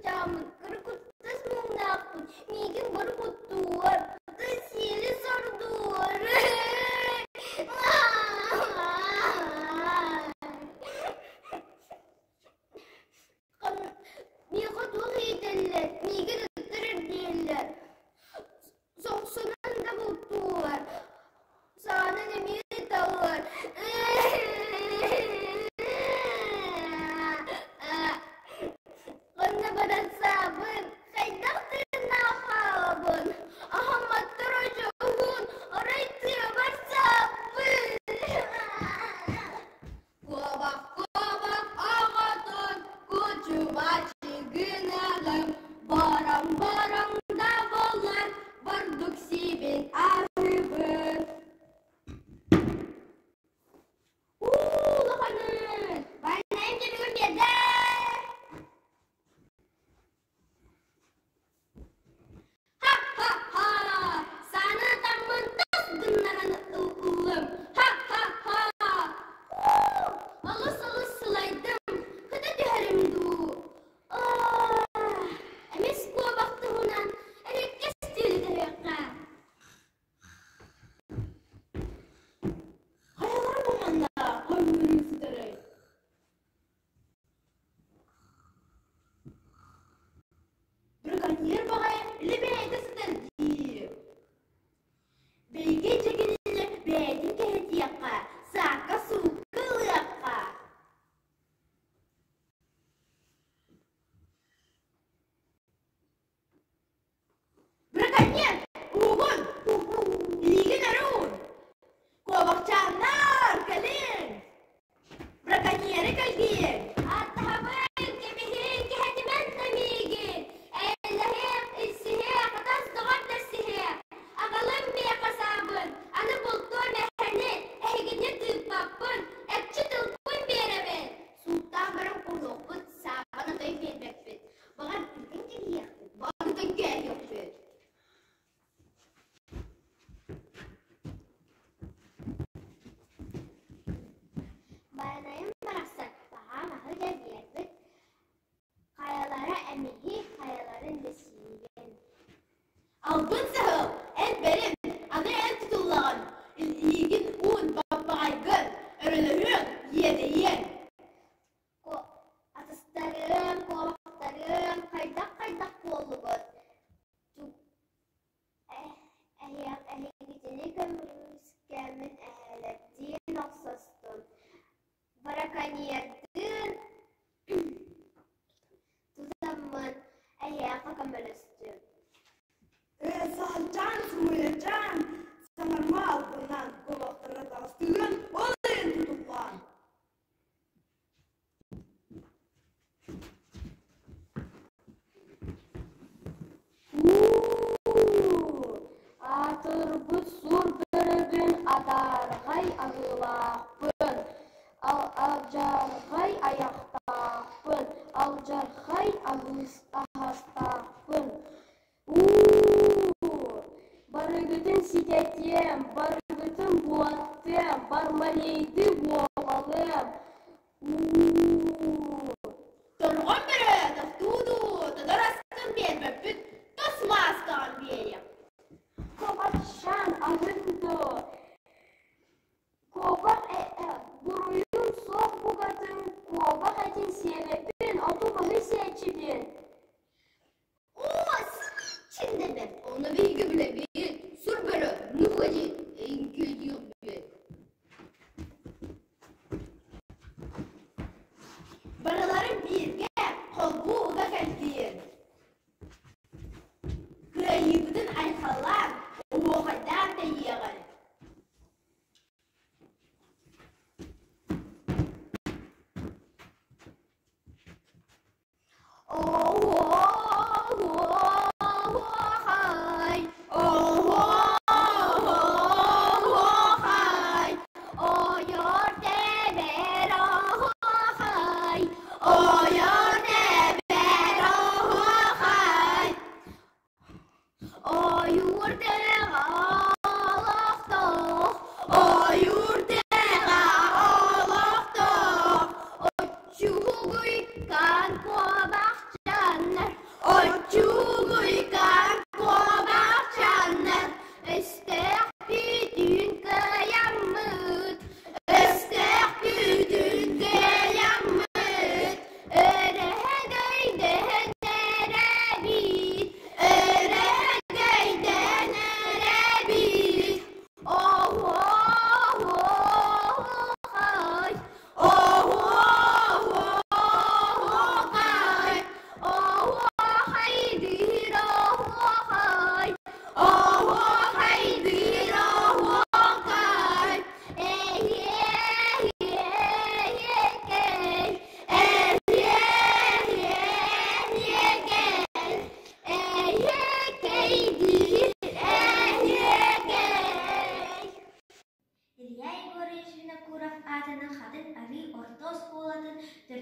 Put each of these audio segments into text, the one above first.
кыысчааммын, кыра куттас муҥнаахпын, миигин бары куттуулар, тутан сиэли сордуулар. Миэхэ туох иитэллэр, миигин ыттар эрдиэллэр, сохсонон да бултуулар, саанан эмиэ ыталлар. Ханна баран саабын, хайдах тыыннаах хаалабын, аһамматтар одьоһун, арай тыабар сааппын. Куобах, куобах оҕотун кучубаччы гыналым, бороҥ-бороҥ да буоллар бурдук сиибин аһыыбын. Уу, улаханын, байанайым түбүгүн биэрдэ. Ха-ха-ха! Сааны таммын тас гыннаран ыллым. Ха-ха-ха! Уу, олус-олус сылайдым. Кыта түһэрим дуу? Аа, эмис куобах туһунан эрэккэс түүлү түһүөххэ. Хайалара бу манна хойууруу сытарый? Браконьер баҕайы илэ бэйэтэ сытар дии. Бэйгэ дьэгинини бэйэтин кэһэтиэххэ, саакка-суукка ылыахха. Браконьер, уугун! Илиигин өрө уун! Куобахчааннар, кэлиҥ! Браконьеры кэлгийиҥ! Аттаһабын, кэбиһиҥ, кэһэтимэн да миигин! Эйэлэһиэх, илсиһиэх, атас доҕор дэсиһиэх! Аҕалым миэхэ саабын, аны бултуом эһэни, эһигини тыыппаппын, экчи тылбын биэрэбин! Сууттаан баран куруохпут, саабан отой биэрбэппит. Баҕар тыытан кэбиһиэхпит, баҕар кээһиэхпит. Байанайым барахсан баһаам аһы да биэрбит, хайалара эмиһи, хайаларын да сиигин. Албын саһыл, эн бэрин, аны эн тутуллаҕын, илиигин уун, баппаҕайгын, өрөлөһүөҥ, иэдэйиэҥ. Атыстарыам, куобахтарыам хайдах-хайдах буоллугут? Эһигитини көмүскээммин эһэлэрдиин охсустум, браконьердыын тутаммын эһиэхэ көмөлөстүм. Саһылчаан, сымыйачаан, саҥарма албыннаан, куобахтара таҕыстыгын, ол иһин тутуллаан. Уу, аатырбыт сур бөрөбүн адаарҕай аһыылаахпын, алдьархай айахтаахпын, алдьархай аһастаахпын. Уу, барыгытын ситэтиэм, барыгытын булаттыам, Бармалейды буолалыам. Уу! Торҕон бөрө тохтуу дуу, тодор аскын биэрбэппит, тос мааскаҕын биэриэм. Куобахчаан аһын дуу, куобах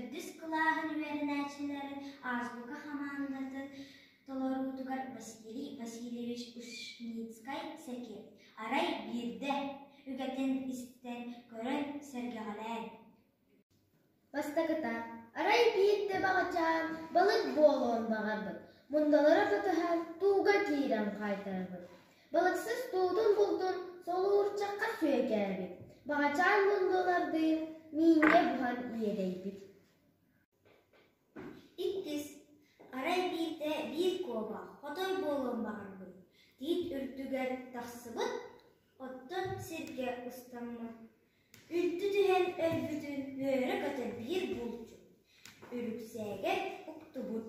Төрдүс кылааһын үөрэнээччилэрин Азбука хамаандатын толоруутугар Василий Васильевич Ушницкай-Сэки арай биирдэ үгэтин истэн көрөн сэргэҕэлээн Бастакыта, арай биирдэ баҕачаан балык буолуон баҕарбыт, мундалара батыһан тууга киирэн хаайтарбыт. Балыксыз туутун булдун солуурчахха сүөкээбит, баҕачаан мундулардыын мииҥҥэ буһан иэдэйбит. Иккис, арай биирдэ биир куобах хотой буолуон баҕарбыт, тиит үрдүгэр тахсыбыт, оттон сиргэ ыстаммыт. Үлтү түһэн өлбүтүн үөрэ-көтө биир булчут үрүксээгэр уктубут.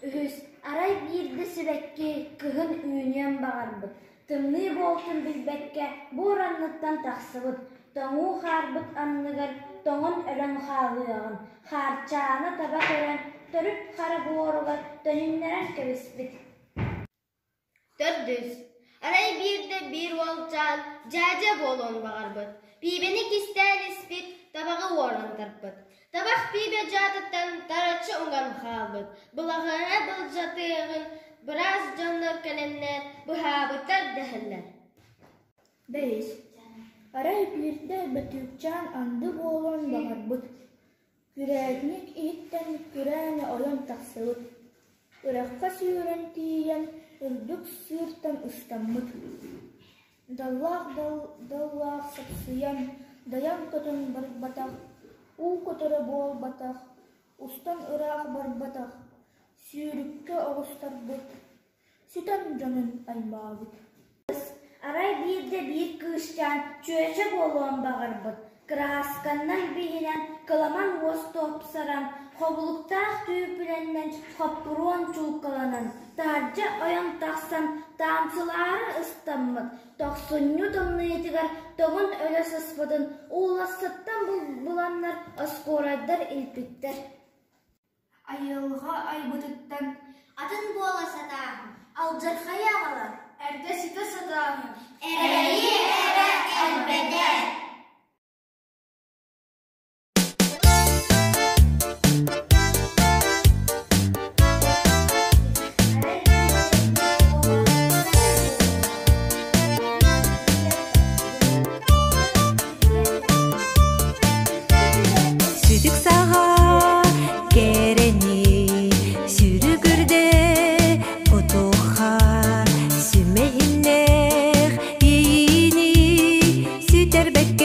Үһүс, арай биирдэ сибэкки кыһын үүнүөн баҕарбыт, тымныы буолтун билбэккэ буор анныттан тахсыбыт, тоҥуу хаарбыт анныгар тоҥон өлөн хаалыаҕын, хаарчаана таба көрөн, төрүт хара буоругар төнүннэрэн кэбиспит. Төрдүс, арай биирдэ биир уолчаан дьээдьэ буолуон баҕарбыт, пиибэни кистээн испит, табаҕы уоран тарпыт. Табах пиибэ дьаатыттан тараччы уҥан хаалбыт, былаҕыана былдьатыаҕын быраас дьоннор кэлэннэр быһаабыттар дэһэллэр. Бэһис, арай биирдэ Бөтүүкчээн анды буолуон баҕарбыт, Күрээтинньик иһиттэн күрээн ойон тахсыбыт, үрэххэ сүүрэн тиийэн үрдүк сыыртан ыстаммыт, даллаах-даллаах сапсыйан, дайан көтөн барбатах, уу көтөрө буолбатах, устан ыраах барбатах, сүүрүккэ оҕустарбыт, сүтэн дьонун аймаабыт. Арай биирдэ биир кыысчаан чүөчэ буолуон баҕарбыт, кыраасканнан биһинэн кыламан уос тупсаран, хобулуктаах түүпүлэннэн хоппуруон чулкаланан, таһырдьа ойон тахсан таансылаары ыстаммыт, тохсунньу тымныытыгар тоҥон өлө сыспытын уулассыттан буланнар оскуорайдар илпиттэр. Айылҕа айбытыттан Атын буола сатааһын, алдьархайы аҕалар, эрдэ ситэ сатааһын эрэйи эрэ элбэтэр. Сүтүк саҕа кэрэни сүрүгүрдэ кутуха сүмэһиннээх иэйиини сүтэрбэккэ.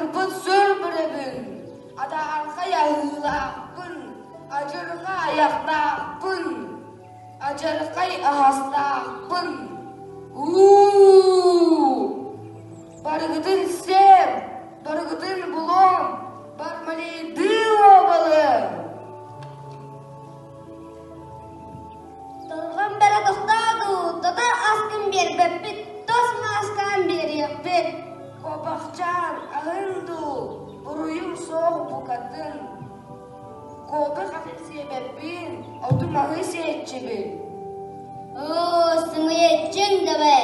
Аатырбыт сүр бөрөбүн, адаархай аһыылаахпын, адьырҕа айахтаахпын, адьархай аһастаахпын. Уу! Барыгытын сиэм, барыгытын булуом, бармалейдыы уобалыам. Торҕон бэрэ тохтоо дуу, тото аскын биэрбэппит, тос мааскаан биэриэхпит. Куобахчаан, аһын дуу, буруйум суох букатын. Куобах атын сиэбэппин, оту-маһы сиэччибин. Оо, сымыйаччыҥ давай,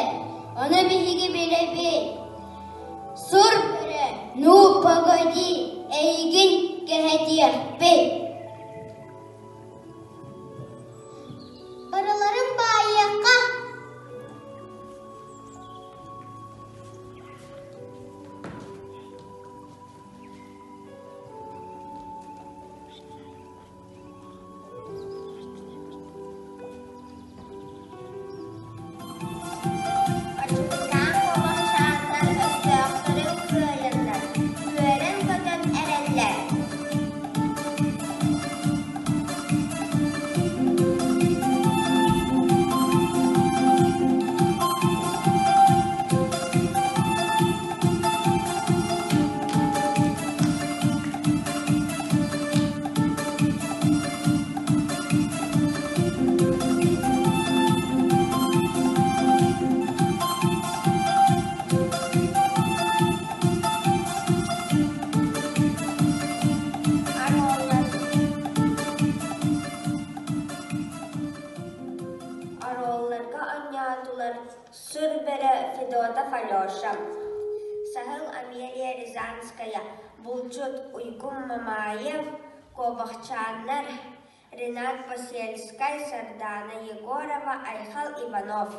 ону биһиги билэбит. Сур бөрө, ну погоди, эйигин кэһэтиэхпит. Барыларын баайыахха! Ачыкытаан куобахчааннар өстөөхтөрүн кыайаннар, үөрэн-көтөн эрэллэр. Оруолларга оонньоотулар Сүр бөрө Федотов Алеша, Саһыл Амелия Рязанская, Булчут Уйгун Мамаев, Куобахчааннар Ренат Посельскай, Сардаана Егорова, Айхал Иванов.